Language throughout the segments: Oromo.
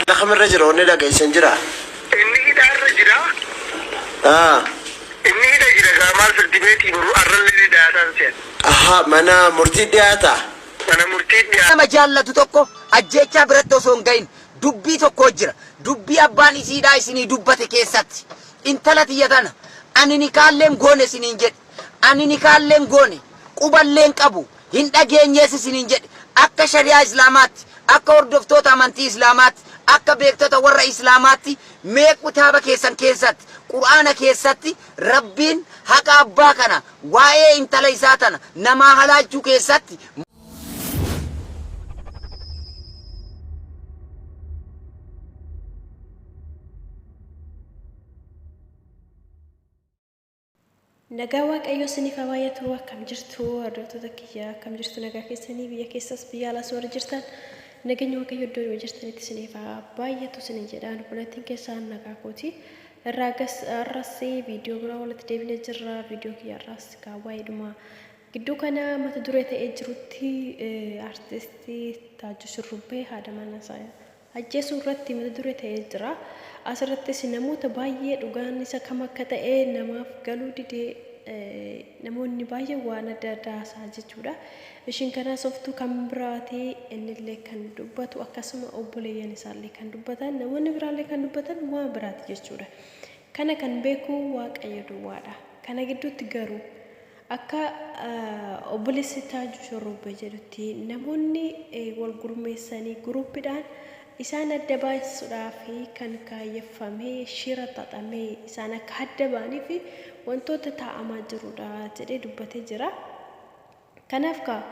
Kamirra jira wanni dhageessan jira? Inni hidhaarra jira. Inni hidha jira gaa maal firdi beetii boru arrallee ni dhiyaataan se'an. Ahaa, mana murtii dhiyaata. Mana murtii dhiyaata. Nama jaallatu tokko ajjeechaa biratti osoo hin gahin dubbii tokko jira. Dubbii abbaan isiidhaa isinii dubbate keessatti intala tiyya tana ani nikaalleen goone isiniin jedhe. Ani nikaalleen goone quballeen qabu hin dhageenyees isiniin jedhe. Akka shari'aa Islaamaatti, akka hordoftoota amantii Islaamaatti, akka beektota warra Islaamaatti mee kitaaba keessan keessatti, Qur'aana keessatti Rabbiin haqa abbaa kana waa'ee intala isaa tana namaa halaalchuu keessatti Nagaa Waaqayyoo isiniif haa baay'atu. Akkam jirtu hordoftoota kiyya? Akkam jirtu? Nagaa keessanii? Biyya keessas biyya alaas warri jirtan, nageenya Waaqayyoo iddoo jirtanitti isiniif haa baay'atu isinin jedha. Obboleettiin keessaan nagaa kooti. Irraa gas har'as viidiyoo biraa walitti deebinee jirra. Viidiyoo kiyya har'aas gaa waa'eedhuma gidduu kana mata duree ta'ee jirutti, artistii Taajuu Shurrubbee haadha manaa isaa ajjeesuu irratti mata duree ta'ee jira. Asirrattis namoota baay'ee dhugaan isa kam akka ta'e namaaf galuu didee, namoonni baay'een waan adda addaa haasa'a jechuudha. Ishiin kan haasoftu kan biraati, innillee kan dubbatu akkasuma, obboleeyyan isaallee kan dubbatan, namoonni biraallee kan dubbatan waan biraati jechuudha. Kana kan beeku Waaqayyo duwwaadha. Kana gidduutti garuu akka obboleessi Taajuu Shurrubbee jedhutti, namoonni wal gurmeessanii guruuppiidhaan isaan adda baasuudhaaf kan kaayyeffamee shira xaxamee isaan akka adda ba'aniif wantoota taa'amaa jirudha jedhee dubbatee jira. Kanaaf kaa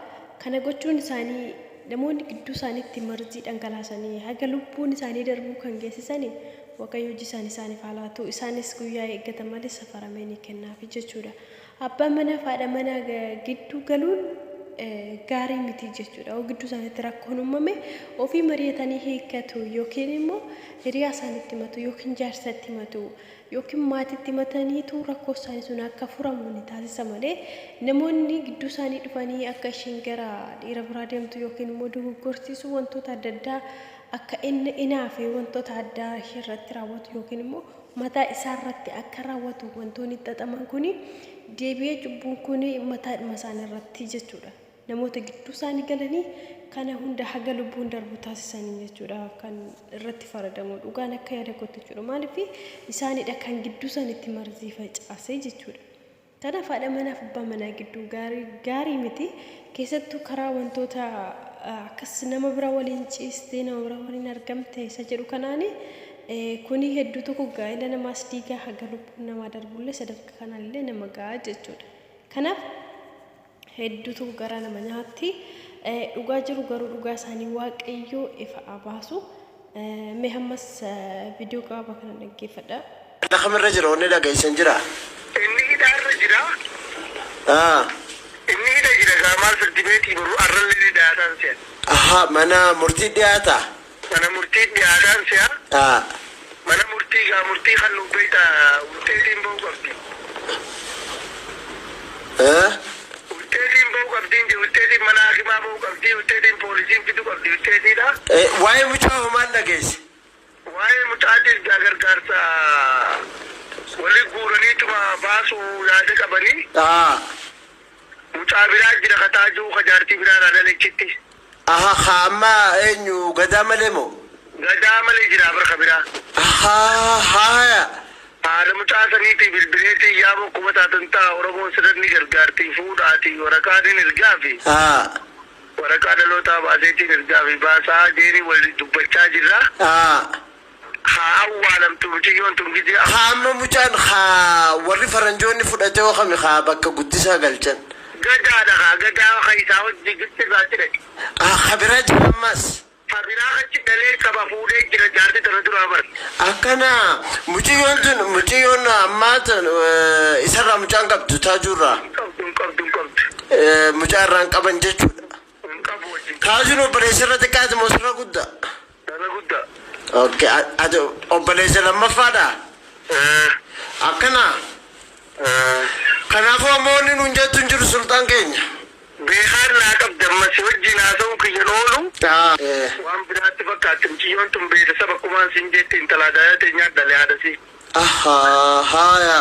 kana gochuun isaanii, namoonni gidduu isaaniitti marzii dhangalaasanii haga lubbuun isaanii darbuu kan geessisani, Waaqayyo hojii isaanii isaaniif haa laatu. Isaanis guyyaa eeggatan malee safaramee ni kennaafi jechuudha. Abbaa manaa fi haadha manaa gidduu galuun gaarii miti jechuudha. Yoo gidduu isaaniitti rakkoon uumame ofii mari'atanii hiikkatu, yookiin immoo hiriyaa isaaniitti himatu, yookiin jaarsatti himatu, yookiin maatiitti himataniitu rakkoo isaanii sun akka furamu ni taasisa malee, namoonni gidduu isaanii dhufanii akka isheen gara dhiira biraa deemtu yookiin immoo dogoggorsiisuu, wantoota adda addaa akka inni inaafe wantoota addaa ishee irratti raawwatu yookiin immoo mataa isaa irratti akka raawwatu wantoonni xaxaman kuni deebi'ee cubbuun kuni mataadhuma isaanii irratti jechuudha. Namoota gidduu isaanii galanii kana hunda haga lubbuun darbu taasisanii jechuudha kan irratti faradamu, dhugaan akka yaada kootti jechuudha. Maaliif? Isaanidha kan gidduu isaaniitti marzii facaasee jechuudha. Kanaaf haadha manaaf abbaa manaa gidduu gaarii gaarii miti. Keessattuu karaa wantoota akkas nama bira waliin ciistee, nama bira waliin argamte isa jedhu kanaani, kuni hedduu tokko gaa'ela namaas diigaa, haga lubbuun namaa darbullee sadarkaa kanaallee nama ga'a jechuudha. Kanaaf hedduu tokko garaa nama nyaatti. Dhugaa jiru garuu dhugaa isaanii Waaqayyoo ifa haa baasu. Mee ammas viidiyoo gabaabaa kana dhaggeeffadha. Kamirra jira wanni dhageessan jira? Inni hidhaarra jira. Inni hidha jira gaa maal firdi beetii boru arrallee ni dhiyaataan se'an. Ahaa, mana murtii dhiyaata. Mana murtii dhiyaataan se'a. Mana murtii gaa murtii kan nuuf beekta ulteetiin ba'uu qabdi. Ulteetiin ba'uu qabdi inji, ulteetiin mana hakimaa ba'uu qabdi, ulteetiin poolisiin fiduu qabdi ulteetiidha. Waa'ee mucaa hoo maal dhageesse? Waa'ee mucaatiif gaa gargaarsa wali guuraniituma baasuu yaada qabanii. Mucaa biraa jira ka Taajuu, ka jaartii biraa irraa dhalechitti. Aha, ka amma eenyu, Gadaa malee moo? Gadaa malee jira bar ka biraa. Ahaa, haaya. Haadha mucaa saniitii bilbileetii, yaaboo kuma taatan ta'a, Oromoon sirriitti ni gargaartii, fuudhaatii waraqaan hin ergaafi. Waraqaa dhalootaa baaseetiin ergaafi baasaa jeeni wal dubbachaa jirra. Haa awwaalamtu mucayyoon tun gizee Haa, amma mucaan haa warri faranjoonni fudhate hoo kami, haa bakka guddisaa galchan? Gadaadha kaa, Gadaa ka isaa wajji Gibxi irraa achi dhaqe. Ah, ka biraa jira ammas. Ka biraa achi dhalee qaba, fuudhee jira jaarti tana duraa bar. Akkana, mucayyoon tun, mucayyoon ammaa tun isarraa mucaan qabdu, Taajuurraa? Hin qabdu, hin qabdu, hin qabdu. Mucaa irraa hin qaban jechuudha. Hin qabu wajjin. Taajuun obboleessa irra xiqqaati moo sirra guddaa? Irra guddaa. Okay, ati obboleessa lammaffaadha? Eh. Akkana. Eh. Kanaafuu ammoo wanni nuun jettu hin jiru, sulxaan keenya. Beekaan naa qabdi amma si wajjin haasa'uun kiyya hin oolu. Waan biraatti fakkaatti mucayyoon tun beetasaba akkumaan siin jetti intala adaayaa teenyaa dhale haadha sii. Ahaa haaya.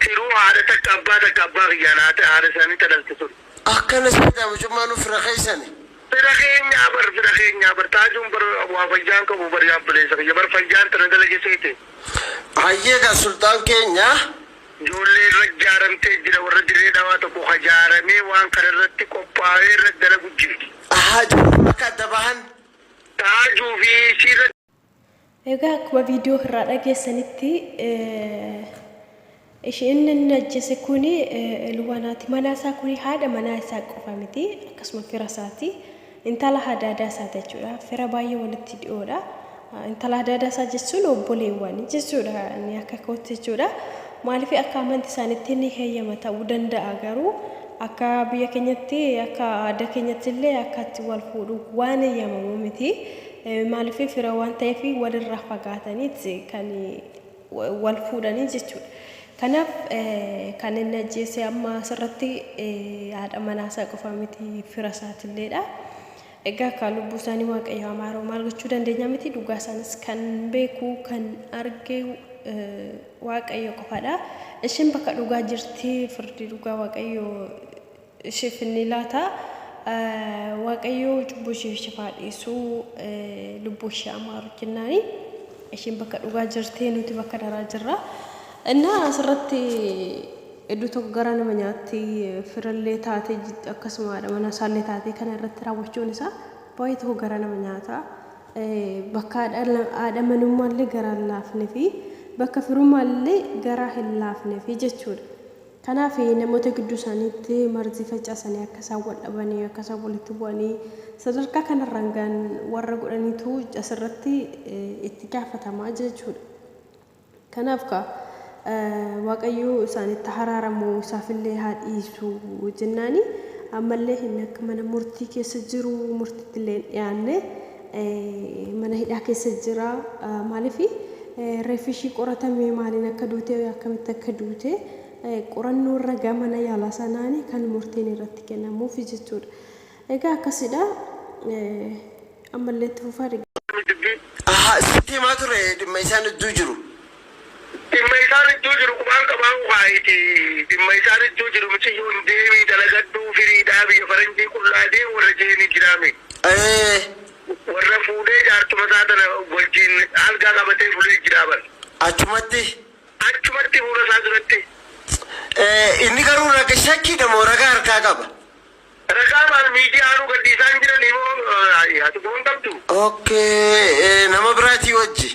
Tiruu haadha takka abbaa takka abbaa kiyyaan haata haadha isaanii ta dhalte sun. Akkana seetaa mucummaanuu fira keessani. Fira keenyaa bar fira keenyaa bar taajuun bar waa fayyaan qabu bar yaa obboleessa kiyya bar fayyaan tana dalage seete. Hayyee gaa sulxaan keenya. Ijoollee irra jaaramtee jira warra dirree dhawaa tokko ka jaaramee waan kana irratti qophaa'ee irra dalagu jira. Ahaa ijoolleen akka adda bahan. Taajuu fi isii irra. Egaa akkuma viidiyoo irraa dhageessanitti isheen inni ajjeese kuni ilwaan haati manaa isaa kuni haadha manaa isaa qofa miti akkasuma fira isaati. Intala hadaadaa isaati jechuudha. Fira baay'ee walitti dhiyoodha. Intala hadaadaa isaa jechuun obboleewwan jechuudha. Inni akka kootti jechuudha. Maaliif akka amantii isaaniitti ni heeyyama ta'uu danda'a garuu akka biyya keenyatti akka aadaa keenyatti illee akka itti wal fuudhu waan heeyyamamu miti. Maaliif fira waan ta'eef walirraa fagaataniiti kan wal fuudhanii jechuudha. Kanaaf kan inni ajjeese amma asirratti haadha manaa isaa qofa miti fira isaatilleedha. Egaa akka lubbuu isaanii Waaqayyo amaaroo maal gochuu dandeenya miti dhugaa isaanis kan beeku kan arge Waaqayyo qofaadha. Isheen bakka dhugaa jirti firdii dhugaa Waaqayyo isheef ni laata. Waaqayyo cubbuu ishee isheef haa dhiisu lubbuu ishee amaaru jennaani. Isheen bakka dhugaa jirti nuti bakka daraa jirra. Innaa asirratti iddoo tokko garaa nama nyaatti firallee taatee akkasuma haadha manaa isaallee taatee kana irratti raawwachuun isaa baay'ee tokko garaa nama nyaata. Bakka haadha manummaallee garaa hin laafne fi bakka firummaallee garaa hin laafne fi jechuudha. Kanaaf namoota gidduu isaaniitti marzii facaasanii akka isaan wal dhabanii akka isaan walitti bu'anii sadarkaa kanarraan ga'an warra godhaniitu asirratti itti gaafatamaa jechuudha. Kanaaf kaa Waaqayyo isaanitti haraaramu isaafillee haa dhiisu jennaani ammallee inni akka mana murtii keessa jiru murtiitti illee hin dhiyaanne mana hidhaa keessa jira maaliif reeffi ishii qoratame maaliin akka duute akkamitti akka duute qorannoo ragaa mana yaalaa sanaani kan murtiin irratti kennamuuf jechuudha. Egaa akkasidha ammallee itti fufaa. Ahaa sitti himaa ture dhimma isaan idduu jiru. Dhimma isaan idduu jiru qubaan qabaa ukaayiti dhimma isaan idduu jiru miciyyoon deemii dalagadhuu firiidhaa biyya faranjii qullaa deem warra jeeni jiraame. Ee. Warra fuudhee jaartuma isaa tana wajjiin algaa qabatee fulee jiraa bar. Achumatti. Achumatti fuula isaa duratti. Inni garuu raga shakkiidha moo ragaa harkaa qaba? Ragaa maal miidiyaanuu gadhiisaa hin jiranii moo ati quba hin qabdu? Okay nama biraatii wajji.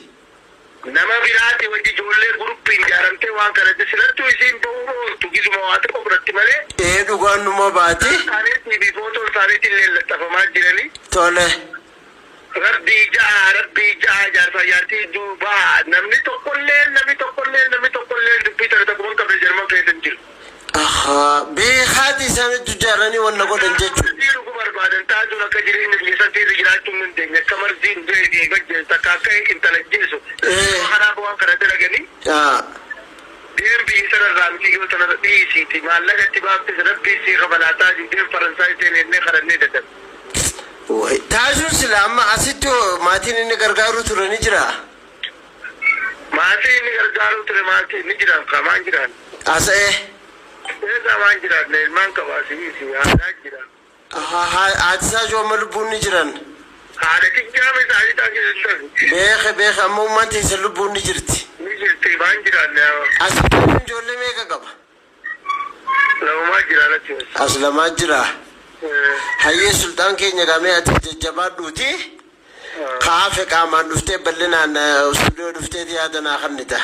Nama biraati wajji ijoollee guruppiin ijaaramtee waan kanatti silattuu isiin ba'uu ooltu gizuma waa xiqqoo fudhatti malee. Ee dhugaan numa baati. Isaaniitii fi footoon isaaniitii illee laxxafamaa jiranii. Tole. Rabbii ja'a rabbii ja'a jaarsaa jaartii jidduu baha namni tokkolleen namni tokkolleen namni tokkolleen dubbii tana takkuma hin qabne Jarman keessa hin jiru. Ahaa beekaati isaan hedduu jaaranii wanna godhan jechu. Marzii dhuguu barbaadan taajuun akka jireenya biyya san keessa jiraachuu hin dandeenye akka marziin du'e gajjeessu takka akka intala ajjeesu kanaaf waan kana dalaganii deem biyya sanarraa mixiyyoo tanarra dhiisiiti maallaqa itti baaftes rabbii sii kafalaa taajuu deem faransaay seeni jennee kadhannee dadhabne. Wayi taajuun sila amma asitti hoo maatiin inni gargaaruu ture ni jiraa? Maatii inni gargaaruu ture maatii ni jiraan kaa maan jiraan. As ee. Eegaa maan jiraanne ilmaan qaba asii isii haadhaa jira. Haati isaa joo amma lubbuun ni jiran. Haadha kiyyaa miti haati isaa keessatti. Beeke beeke amma ummaan teessan lubbuun ni jirti. Ni jirti maan jiraanne. As taajuun ijoollee meeqa qaba? Lamumaa jira natti. As lamaa jira. Hayyee sulxaan keenya gamee ati jajjabaadhuuti. Ka hafe qaamaan dhuftee bal'inaan studio dhufteeti yaada naa kannita.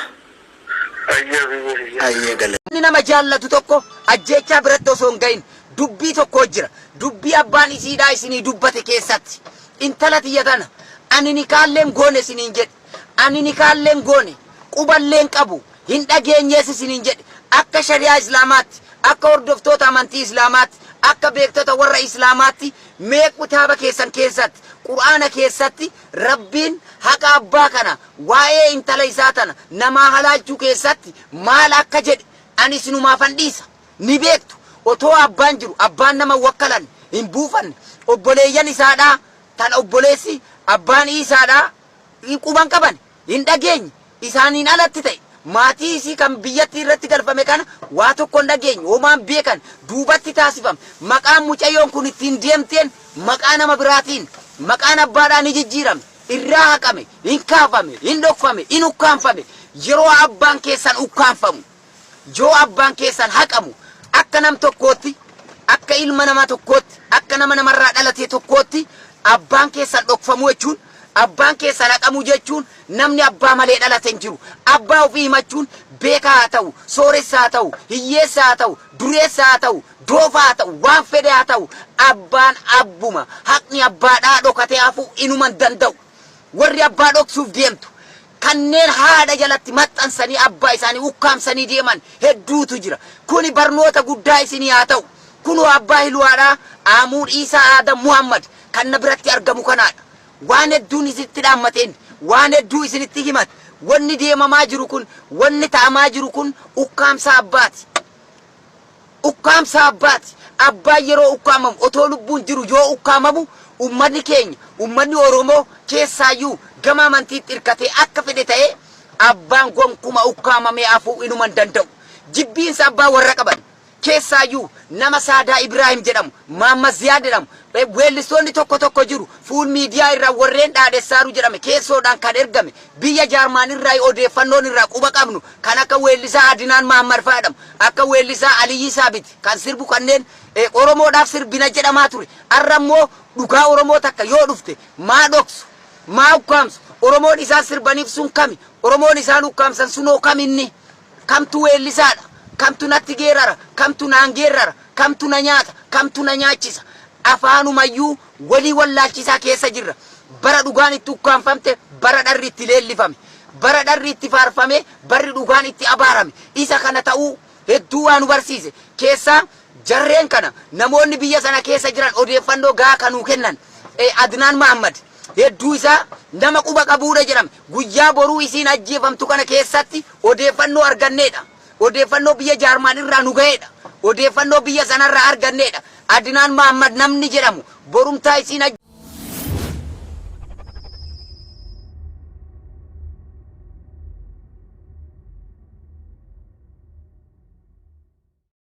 Hayyee gala. Namni nama jaallatu tokko ajjeechaa biratti osoo hin gahin dubbii tokko jira. Dubbii abbaan isiidhaa isinii dubbate keessatti intala tiyya tana ani nikaalleen goone isiniin jedhe. Ani nikaalleen goone quballeen qabu hin dhageenyees isiniin jedhe. Akka shari'aa Islaamaatti, akka hordoftoota amantii Islaamaatti, akka beektota warra Islaamaatti mee kitaaba keessan keessatti, Qur'aana keessatti Rabbiin haqa abbaa kana waa'ee intala isaa tana namaa halaalchuu keessatti maal akka jedhe ani isinumaafan dhiisa. Ni beektu. Otoo abbaan jiru abbaan nama hin wakkalanne, hin buufanne, obboleeyyan isaadhaa tan obboleessi abbaan Iisaadhaa quba hin qaban, hin dhageenye, isaaniin alatti ta'e. Maatii isii kan biyyatti irratti galfame kana waa tokko hin dhageenye, homaa hin beekan, duubatti taasifame. Maqaan mucayyoon kun ittiin deemteen maqaa nama biraatiin, maqaan abbaadhaa ni jijjiirame, irraa haqame, hin kaafame, hin dhokfame, hin ukkaamfame. Yeroo abbaan keessan ukkaamfamu, yoo abbaan keessan haqamu, akka nam tokkootti, akka ilma nama tokkootti, akka nama namarraa dhalatee tokkootti abbaan keessan dhokfamuu jechuun, abbaan keessan haqamuu jechuun namni abbaa malee dhalate hin jiru. Abbaa ofii himachuun beekaa haa ta'u, sooressa haa ta'u, hiyyeessa haa ta'u, dureessa haa ta'u, doofaa haa ta'u, waan fedhe haa ta'u, abbaan abbuma. Haqni abbaadhaa dhokatee hafuu inuma hin danda'u. Warri abbaa dhoksuuf deemtu, kanneen haadha jalatti maxxansanii abbaa isaanii ukkaamsanii deeman hedduutu jira. Kuni barnoota guddaa isinii haa ta'u. Kunoo abbaa Hiluwaadhaa Aamuur Iisaa Aadam Muhammad kan na biratti argamu kanaadha. Waan hedduun isinitti dhaammate inni. Waan hedduu isinitti himate. Wanni deemamaa jiru kun, wanni ta'amaa jiru kun ukkaamsaa abbaati. Ukkaamsaa abbaati. Abbaan yeroo ukkaamamu otoo lubbuun jiru yoo ukkaamamu ummanni keenya, ummanni Oromoo keessaayyuu gama amantiitti hirkatee akka fedhe ta'ee abbaan gonkuma ukkaamamee hafuu inuma hin danda'u. Jibbiinsa abbaa warra qaban Keessaayyuu nama Saadaa Ibraahim jedhamu, Mahammad Ziyaad jedhamu, weellistoonni tokko tokko jiru, fuul miidiyaa irraa warreen dhaadhessaaru jedhame keessoodhaan kan ergame, biyya Jaarmaan irraa odeeffannoon irraa quba qabnu kan akka weellisaa Adinaan Mahammad fa'a jedhamu, akka weellisaa Aliyyii Saabit kan sirbu kanneen Oromoodhaaf sirbina jedhamaa ture. Arra immoo dhugaa Oromoo takka yoo dhufte maa dhoksu, maa ukkaamsu, Oromoon isaan sirbaniif sun kami, Oromoon isaan ukkaamsan sunoo kaminni? Kamtu weellisaadha? Kamtu natti geerara? Kamtu naan geerrara? Kamtu na nyaata? Kamtu na nyaachisa? Afaanumayyuu walii wallaalchisaa keessa jirra. Bara dhugaan itti ukkaamfamte, bara dharri itti leellifame. Bara dharri itti faarfamee, barri dhugaan itti abaarame. Isa kana ta'uu hedduu waa nu barsiise. Keessaa jarreen kana namoonni biyya sana keessa jiran odeeffannoo gahaa kan nuu kennan Adnaan Mahaammad hedduu isaa nama quba qabuudha jedhame. Guyyaa boruu isiin ajjeefamtu kana keessatti odeeffannoo arganneedha. Odeeffannoo biyya Jaarmaan irraa nu gaheedha. Odeeffannoo biyya sanarraa arganneedha. Adnaan Mahaammad namni jedhamu borumtaa isiin ajjeefamtu.